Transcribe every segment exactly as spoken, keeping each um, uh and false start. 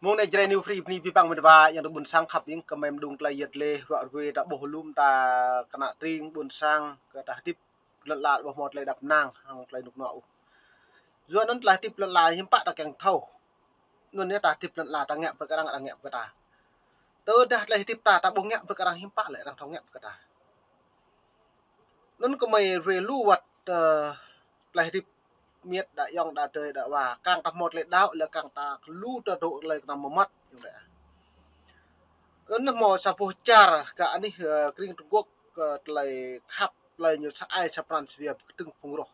Mơ̆ng anai Jrai New Free bơni abih bang met wa, ayŏng adơi ƀuôn sang khăp ing, kơmơi mơdung tơlơi yet lĕ, ruă ruê ta ƀuh lŏm ta kơnă tring ƀuôn sang, kơ ta hơdip lŏn ala ƀu hmâo tơlơi đăp năng, hăng tơlơi rơnŭk rơnua ôh. Yua anŭn tơlơi hơdip lŏn ala hiư̆m pă ta kiăng thâo. Anŭn yơh ta hơdip lŏn ala ta ngă ƀơi kơ arăng, arăng ngă ƀơi kơ ta. Tơdah tơlơi hơdip ta, ta ƀu ngă ƀơi kơ arăng hiư̆m pă lĕ arăng thâo ngă ƀơi kơ ta. Anŭn kơmơi ruai lu wơ̆t, ơ, tơlơi hơdip miêt đa ayŏng đa adơi đa wa. Kiăng ta hmâo tơlơi đaŏ lĕ kiăng ta lu ta dŏ tơlơi kơnăm mơmŏt, ayŏng adơi. Anŭn hmâo sa boh čar kơ anih, ơ, krĭng Trung Quốc, ơ, tơlơi khăp, tơlơi ñu sa ai sa pran sa wia pơkơdơ̆ng phung roh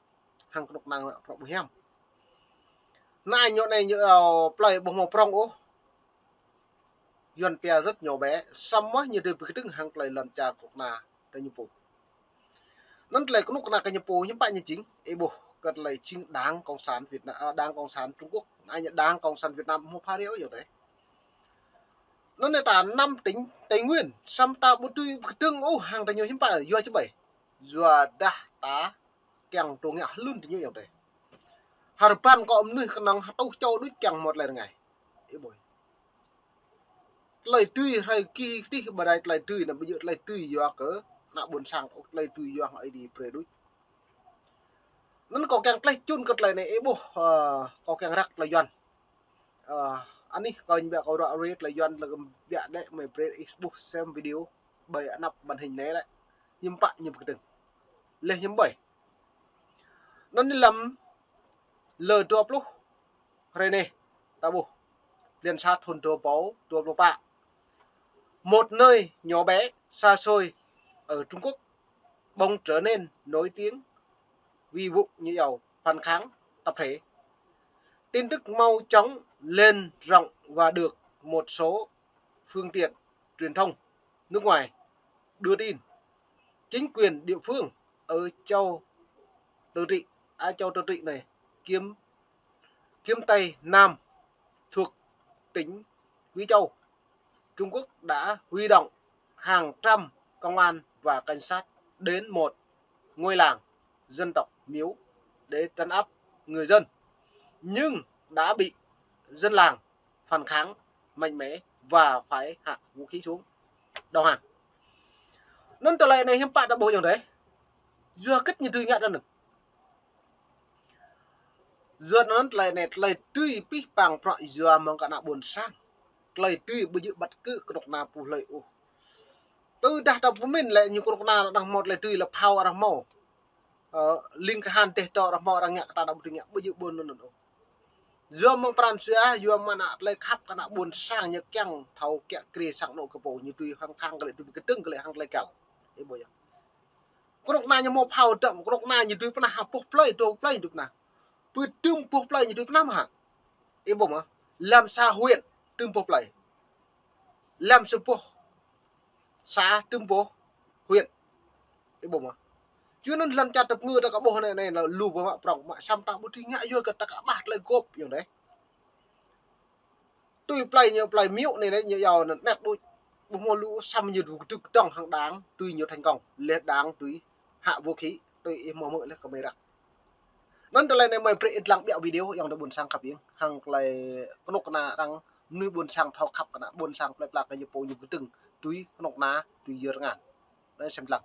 hăng kơnuk kơna ngă prŏng ƀu hiam. Anai ñu anai ñu, ơ, plơi ƀu hmâo prŏng ôh. Yuan pia rất nhỏ bé, samơ̆ ñu dưi pơkơdơ̆ng hăng tơlơi lŏn čar kơnuk kơna tơ ñu pô. Anŭn tơlơi kơnuk kơna kơ ñu pô hiư̆m pă ñu jing, ih ƀuh kơ tơlơi jing Đảng Cộng sản Việt Nam, ơ, Đảng Cộng sản Trung Quốc, anai ñu Đảng Cộng sản Việt Nam hmâo pha rơyâo yơh dêh. Anŭn anai ta năm tỉnh Tây Nguyên, samơ̆ ta ƀu dưi pơkơdơ̆ng ôh hăng tơ ñu hiư̆m pă, yua či ƀai. Yua dah ta kiăng tơ̆ ngă hlŭn tơ ñu ayŏng adơi. Hơrbăn kơ mơnuih kơnơ̆ng hơtuh čô đôč kiăng hmâo tơlơi rơngai. Ih ƀuh. Tơlơi dưi hrơi kih tih ƀơi anai tơlơi dưi anŭn ƀu djơ̆ tơlơi dưi yua kơ ană ƀuôn sang ôh, tơlơi dưi yua hăng Ơi Adai brơi đôč. Anŭn kâo kiăng tlaih čun kơ tơlơi anai ih ƀuh, ơ, kâo kiăng răk tơlơi Yuan. Ơ, anih kâo ñu ƀiă kâo ruă ruê tơlơi Yuan tơlơi kơ ƀiă đĕ mơi brơi ih ƀuh sem video ƀơi anăp màn hình anai lĕ. Hiư̆m pă ñu pơkơdơ̆ng. Leh hiư̆m ƀai. Anŭn lăm lơ dua pluh hrơi anai, ta ƀuh, blan sa thun dua rơbâo dua pluh pă. Một nơi nhỏ bé, xa xôi ở Trung Quốc bỗng trở nên nổi tiếng vì vụ ñu iâu phản kháng tập thể. Tin tức mau chóng lan rộng và được một số phương tiện truyền thông nước ngoài đưa tin. Chính quyền địa phương ở châu Tự Trị, à, châu Tự Trị này, Kiếm, Kiếm Tây Nam thuộc tỉnh Quý Châu, Trung Quốc đã huy động hàng trăm công an và cảnh sát đến một ngôi làng dân tộc Miếu để trấn áp người dân, nhưng đã bị dân làng phản kháng mạnh mẽ và phải hạ vũ khí xuống đầu hàng. Anŭn tơlơi anai hiư̆m pă ta ƀuh ayŏng adơi. Yua hơget ñu dưi ngă tơ anŭn. Yua anŭn tơlơi anai tơlơi dưi pih pang prŏ yua mơ̆ng kơ ană ƀuôn sang. Tơlơi dưi ƀu djơ̆ bất cứ kơnuk kơna pô hlơi ôh. Tơdah ta pơmĭn lĕ ñu kơnuk kơna arăng hmâo tơlơi dưi lĕ phao arăng hmâo. Ơ, ling kahan dêh dŏ arăng hmâo arăng ngă kơ ta ƀu dưi ngă ƀu djơ̆ ƀôn anŭn ôh. Yua mơ̆ng pran jua, yua mơ̆ng ană tơlơi khăp kơ ană ƀuôn sang ñu kiăng thâo kiă kriê sang anŏ kơ pô ñu dưi hăng khăng kơ lĕ dưi pơkơdơ̆ng kơ lĕ hăng tơlơi găl. Ih ƀuh yơh. Kơnuk kơna ñu hmâo phao dŏ, kơnuk kơna ñu dưi pơnah ha boh plơi, dua boh plơi ñu dưi pơnah. Pơ tơm boh plơi ñu dưi pơnah mơ̆ hă. Ih ƀuh mơ̆. Lăm sa huyện tơm boh plơi. Lăm sa boh xã tơm boh huyện. Ih ƀuh mơ̆. Yua anŭn lŏn čar ta pơngư ta kơ ƀuh anai anai lu ƀu mă prŏng mă samơ̆ ta ƀu dưi ngă yua kơ ta kơ ƀah tơlơi gŏp ayŏng adơi. Tui plơi ñu plơi Miu anai anai ñu iâu anŭn anet đôč. Ƀu hmâo lu samơ̆ ñu dưi kơdơ̆ng hăng Đảng tui ñu thành công. Leh Đảng dưi hạ vũ khí tui ih hmâo hmư̆ leh kơmơi răk. Anŭn tơlơi anai mơi brơi ih lăng ƀiă video ayŏng adơi ƀuôn sang khăp ing. Hăng tơlơi kơnuk kơna arăng mơnuih ƀuôn sang thâo khăp kơ ană ƀuôn sang plơi pla kơ ñu pô ñu kơdơ̆ng tui kơnuk kơna tui yơr rơngan. Anŭn sem lăng.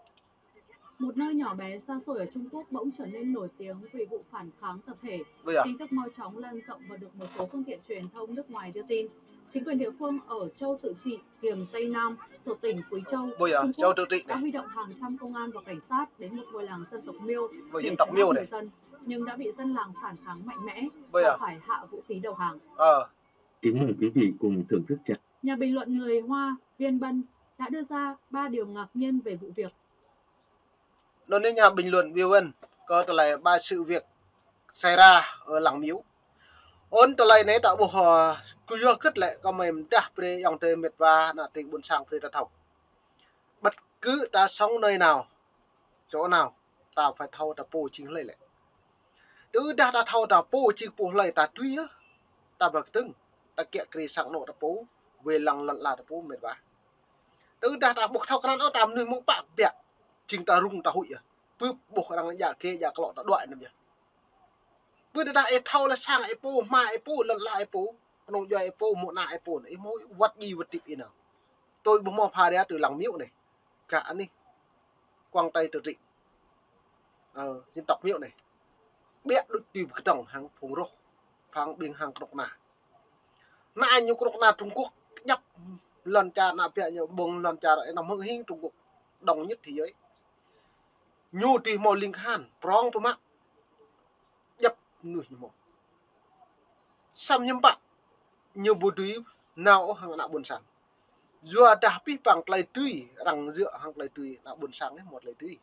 Một nơi nhỏ bé xa xôi ở Trung Quốc bỗng trở nên nổi tiếng vì vụ phản kháng tập thể. Ƀuh yơh. Tin tức mau chóng lan rộng và được một số phương tiện truyền thông nước ngoài đưa tin. Chính quyền địa phương ở châu Tự Trị, Kiềm Tây Nam, thuộc tỉnh Quý Châu, Ƀuh yơh, Trung châu Quốc Tự Trị đã anai. Huy động hàng trăm công an và cảnh sát đến một ngôi làng dân tộc Miêu Ƀuh để dân tộc trấn Miêu áp người anai. Dân, nhưng đã bị dân làng phản kháng mạnh mẽ Ƀuh và yơh. Phải hạ vũ khí đầu hàng. Ờ. Kính mời quý vị cùng thưởng thức trà. Nhà bình luận người Hoa Viên Bân đã đưa ra ba điều ngạc nhiên về vụ việc. Anŭn anai nhà bình luận Viu Ân kơ tơlơi ba sự việc xảy ra ở làng Miu. Anŭn tơlơi anai ta ƀuh, ơ, kơ yua hơget lĕ kơmơi mơdah brơi ayŏng adơi met wa ană tring ƀuôn sang brơi ta thâo. Bất cứ ta sống nơi nào, chỗ nào, ta phải thâo ta pô jing hlơi lĕ. Tơdah ta thâo ta pô jing pô hlơi ta dưi yơh. Ta pơkơdơ̆ng, ta kiă kriê sang anŏ ta pô, wai lăng lŏn ala ta pô met wa. Tơdah ta ƀu thâo krăn ôh ta mơnuih mơ̆ng pă biă. Jing ta rŭng ta huĭ yơh. Bưp ƀuh arăng djă kê djă klŏ ta đuaĭ anŭn yơh. Bưp tơdah ih thâo lĕ sang ih pô, hma ih pô, lŏn ala ih pô. Kơnơ̆ng djuai ih pô, mơ̆ng ană ih pô anai, ih hmâo wơ̆t djai wơ̆t hơdip ih nao. Tui ƀu hmâo pha rai tui lăng Miu anai. Gah anih Quảng Tây tơdrik. Ơ, dân tộc Miu anai. Biă đôč tui pơkơdơ̆ng hăng phung roh, phung ƀing hăng kơnuk kơna. Ană ñu kơnuk kơna Trung Quốc, djăp lŏn čar ană biă ñu ƀơ̆ng lŏn čar ih nao hmư̆ hing Trung Quốc. Đông nhất thế giới. Ñu tui hmâo ling khan, prong pơmă. Djăp mơnuih ñu hmâo. Samơ̆ hiư̆m pă, ñu ƀu dưi nao ôh hăng ană ƀôn sang. Yua dah pih păng tơlơi dưi, arăng djơ̆ hăng tơlơi dưi, ană ƀôn sang anai hmâo tơlơi dưi.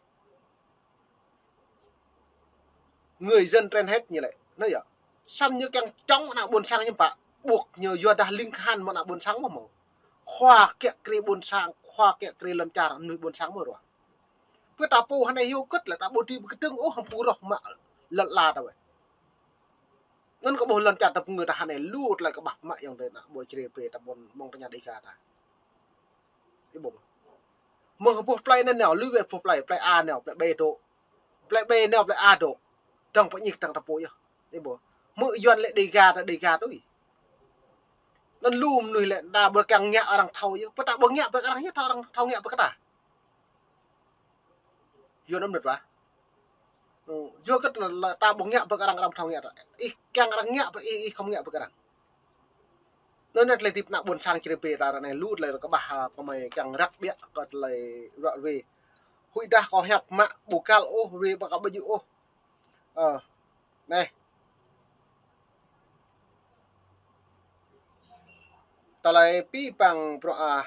Người dân trên hết ñu lĕ, anai yơh. Samơ̆ ñu kiăng čŏng ană ƀôn sang hiư̆m pă, ƀuh ñu yua dah ling khan mơ̆ng ană ƀôn sang mơ̆ hmâo. Khua kiă kriê ƀôn sang, khua kiă kriê lŏn čar mơnuih ƀôn sang mơ̆ ruah. Pơ ta pô hơnai hyu kơ̆t lĕ ta ƀu dưi pơkơdơ̆ng ôh hăng phung roh mă lŏn ala ta wơ̆t. Anŭn kơ ƀuh lŏn čar ta pơngư ta hơnai lu tơlơi kơƀah mă yŏng tơ ană ƀôn čre pê ta ƀôn mơ̆ng tơña Dega ta. Ih ƀuh. Mơ̆ng kơ ƀuh plei anai nao, lu wơ̆t ƀuh plei, plei A nao, plei B dŏ. Plei B nao, plei A dŏ. Dŏng pơñik dŏng ta pô yơh. Ih ƀuh. Hmư̆ Yuan lĕ Dega ta Dega tui. Anŭn lu mơnuih lĕ ta ƀu kiăng ngă arăng thâo yơh. Pơ ta ƀu ngă pơ arăng yơh, thâo arăng thâo ngă pơ kơ ta. Yua anŭn mơ̆n wa. Ơ, yua kơ ta ƀu ngă pơ arăng, arăng thâo ngă ta. Ih kiăng arăng ngă pơ ih, ih khŏm ngă pơ arăng. Anŭn tơlơi hơdip ană ƀôn sang čre pê ta ră anai lu tơlơi kơƀah, ha, kơmơi kiăng răk biă kơ tơlơi ruă ruê. Huĭ dah kâo hiăp mă ƀu kăl ôh, ruê ƀu kơ ƀu djơ̆ ôh. Ơ, anai. Tơlơi pih păng bruă ah.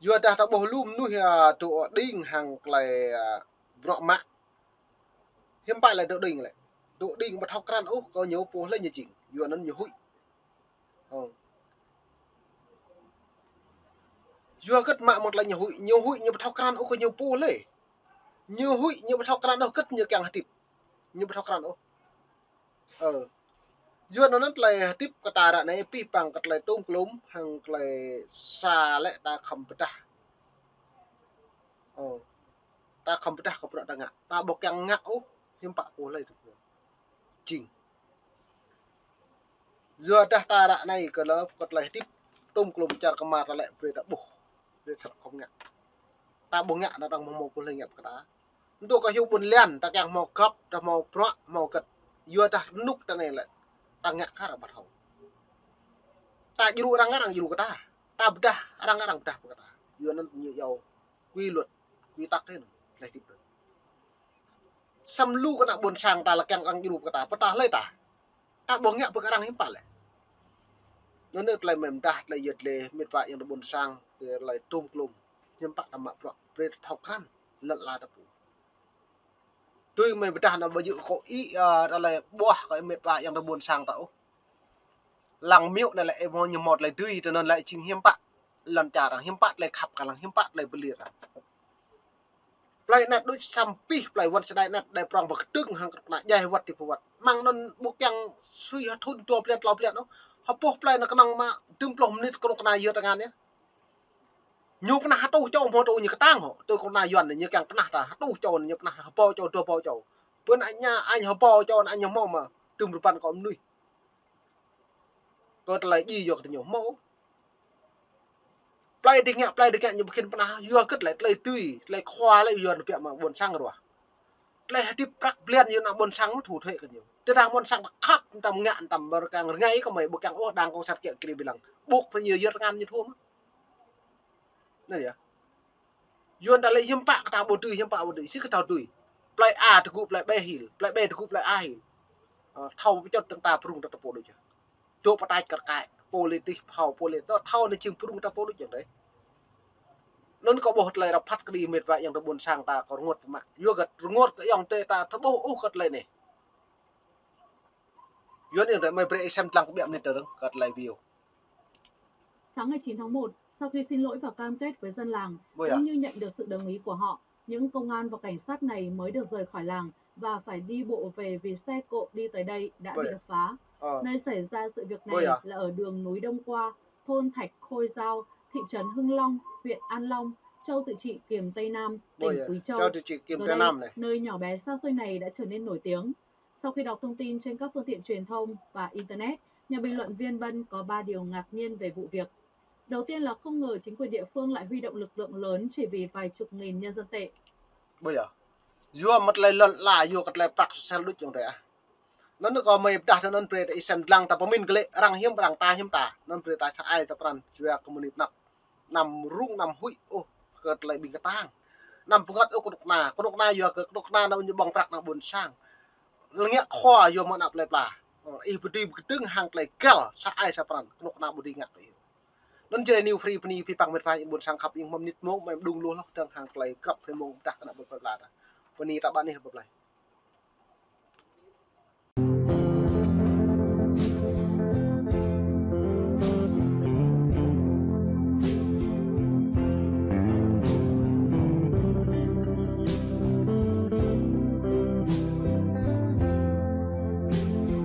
Yua dah ta ƀuh lu mơnuih, a, dŏ đing hăng tơlơi, a, bruă mă. Hiư̆m pă lĕ dŏ đing lĕ. Dŏ đing ƀu thâo krăn ôh, kơ ñu pô hlơi ñu jing. Yua anŭn ñu huĭ. Ơ. Yua kơ mă mơ̆ng tơlơi ñu huĭ, ñu huĭ ñu ƀu thâo krăn ôh kơ ñu pô hlơi. Ñu huĭ ñu ƀu thâo krăn ôh kơ ñu kiăng hơdip. Ñu ƀu thâo krăn ôh. Ơ. Yua anŭn tơlơi hơdip kơ ta ră anai pih păng kơ tơlơi tôm klôm hăng tơlơi sa lĕ ta khŏm pơdah. Ơ. Ta khŏm pơdah kơ bruă ta ngă. Ta ƀu kiăng ngă ôh, hiư̆m pă pô hlơi tŭ. Jing. Yua dah ta ră anai kơ lơ kơ tơlơi hơdip tôm klôm čar kơmar ta lĕ brơi ta ƀuh. Brơi ta khŏm ngă. Ta ƀu ngă anŭn arăng hmâo pô hlơi ngă pơ kơ ta. Tŭ kơ hyu ƀun lian, ta kiăng hmâo găp, ta hmâo bruă, hmâo gĕt. Yua dah rơnŭk ta anai lĕ, ta ngă kar ƀu thâo. Ta djru arăng, arăng djru kơ ta. Ta pơdah arăng, arăng pơdah pơ kơ ta. Yua anŭn ñu iâu quy luật, quy tắc thế anŭn, tơlơi hơdip anŭn. Samơ̆ lu kơ ană ƀôn sang ta lĕ kiăng arăng djru pơ kơ ta, pơdah hlơi ta. Ta ƀu ngă pơ kơ arăng hiư̆m pă lĕ. Anŭn tơlơi mơ̆n dah, tơlơi yơh tơlơi mĕt wa ayŏng adơi ƀôn sang, tơlơi tôm klôm. Hiư̆m pă ta mă bruă, brơi ta thâo krăn, lŏn ala ta pô. Tui mơi pơdah anŭn ƀu djơ̆ kơ ih, a, tơlơi ƀuah kơ mĕt wa ayŏng adơi ƀôn sang ta ôh. Lăng Miu anai lĕ ih hmâo ñu hmâo tơlơi dưi, tui anŭn lĕ jing hiư̆m pă lŏn čar arăng, hiư̆m pă tơlơi khăp kơ arăng, hiư̆m pă tơlơi pơlir arăng. Plei anai đôč samơ̆ pih, plei Wăn Sơđai anai đai prŏng pơkơdơ̆ng hăng kơnuk kơna djai wơ̆t tui pơwơ̆t. Mơ̆ng anŭn ƀu kiăng sui hơthŭn dua blan, klâo blan ôh. Hơpŭ plei anŭn kơnơ̆ng mă dŭm pluh mơnit kơnuk kơna yơh tơngan yơh. Ñu pơnah hơtuh čô hmâo tŭ ñu kơtang hŏ. Tui kơnuk kơna Yuan ñu kiăng pơnah ta, hơtuh čô ñu pơnah hơbâo čô, dua hơbâo čô. Pơ anai ñu, añ hơbâo čô anŭn ñu hmâo mă dŭm rơbăn kơ mơnuih. Kơ tơlơi djai yua kơ ñu hmâo. Plei dih ngă, plei dih ngă ñu ƀu khĭn pơnah, yua kơ tơlơi, tơlơi tui, tơlơi khua lĕ yua anŭn biă mă ƀôn sang ruah. Tơlơi hơdip prăk blan yua ană ƀôn sang mơ̆ thu thuế kơ ñu. Tơdah ƀôn sang ta khăp, ta ngă, ta ƀu kiăng rơngai kơ mơi, ƀu kiăng ôh đang kông sat kiăng kri ƀilang. Ƀuh pơ ñu yơh tơngan ñu thua mơ̆. Anai yơh. Yuan ta lĕ hiư̆m pă kơ ta ƀu dưi, hiư̆m pă ƀu dưi, sĭt kơ ta dưi. Plei A tơgŭ plei B hil, plei B tơgŭ plei A hil. Ơ, thâo pơčŏt tơ̆ng ta prung ta tơpô đôč yơh. Dŏ pơtač kar kaĭ, pô lĕ tih phao, pô lĕ tơ thâo anai jing prung ta pô đôč yơh dêh. Anŭn kâo ƀuh tơlơi rơbat kơđi mĕt wa ayŏng adơi ƀôn sang ta kơ rơngot pơmă. Yua gĕt rơngot kơ ayŏng adơi ta tơƀuh ôh kơ tơlơi anai. Yua anŭn tơlơi mơi brơi ih sem lăng kơ ƀiă mơnit tơdang kơ tơlơi view. Sáng ngày chín tháng một, sau khi xin lỗi và cam kết với dân làng, Ôi à. Cũng như nhận được sự đồng ý của họ, những công an và cảnh sát này mới được rời khỏi làng và phải đi bộ về vì xe cộ đi tới đây đã Ôi bị à. đập phá. Ờ. Nơi xảy ra sự việc Ôi này à. Là ở đường núi Đông Qua, thôn Thạch Khôi Giao, thị trấn Hưng Long, huyện An Long, châu tự trị Kiềm Tây Nam, tỉnh Ôi à. Quý Châu. Châu tự trị Kiềm Giờ Tây đây, Nam này. Nơi nhỏ bé xa xôi này đã trở nên nổi tiếng. Sau khi đọc thông tin trên các phương tiện truyền thông và Internet, nhà bình luận Viên Bân có ba điều ngạc nhiên về vụ việc. Đầu tiên là không ngờ chính quyền địa phương lại huy động lực lượng lớn chỉ vì vài chục nghìn nhân dân tệ. Ƀu yơh. Yua mơ̆ tơlơi lŏn ala, yua kơ tơlơi prăk sosel đôč yơh tơ ah. Anŭn kơ mơi pơdah tơ anŭn brơi ta ih sem lăng ta pơmĭn kơ lĕ arăng hiư̆m arăng ta hiư̆m ta. Anŭn brơi ta sa ai ta pran yua kơ mơnit anăp. Anăm rŭng anăm huĭ ôh kơ tơlơi ƀing kơtang. Anăm pơngăt ôh kơnuk kơna. Kơnuk kơna yua kơ kơnuk kơna nao ñu ƀơ̆ng prăk nao ƀôn sang. Lơngek khua yua mơ̆ anăp tơlơi pla. Ih pơdơi pơkơdơ̆ng hăng tơlơi găl sa ai sa pran. Kơnuk kơna ƀu dưi ngă tui ih. Anŭn jrơi New Free bơni pơpă mĕt wa ƀôn sang khăp ing mơ̆ mơnit mông mơi mơđung lu hloh tơdang hăng tơlơi krăp tơlơi mông pơdah kơ anăp tơlơi pla ta. Bơni ta ƀă anih pơplai.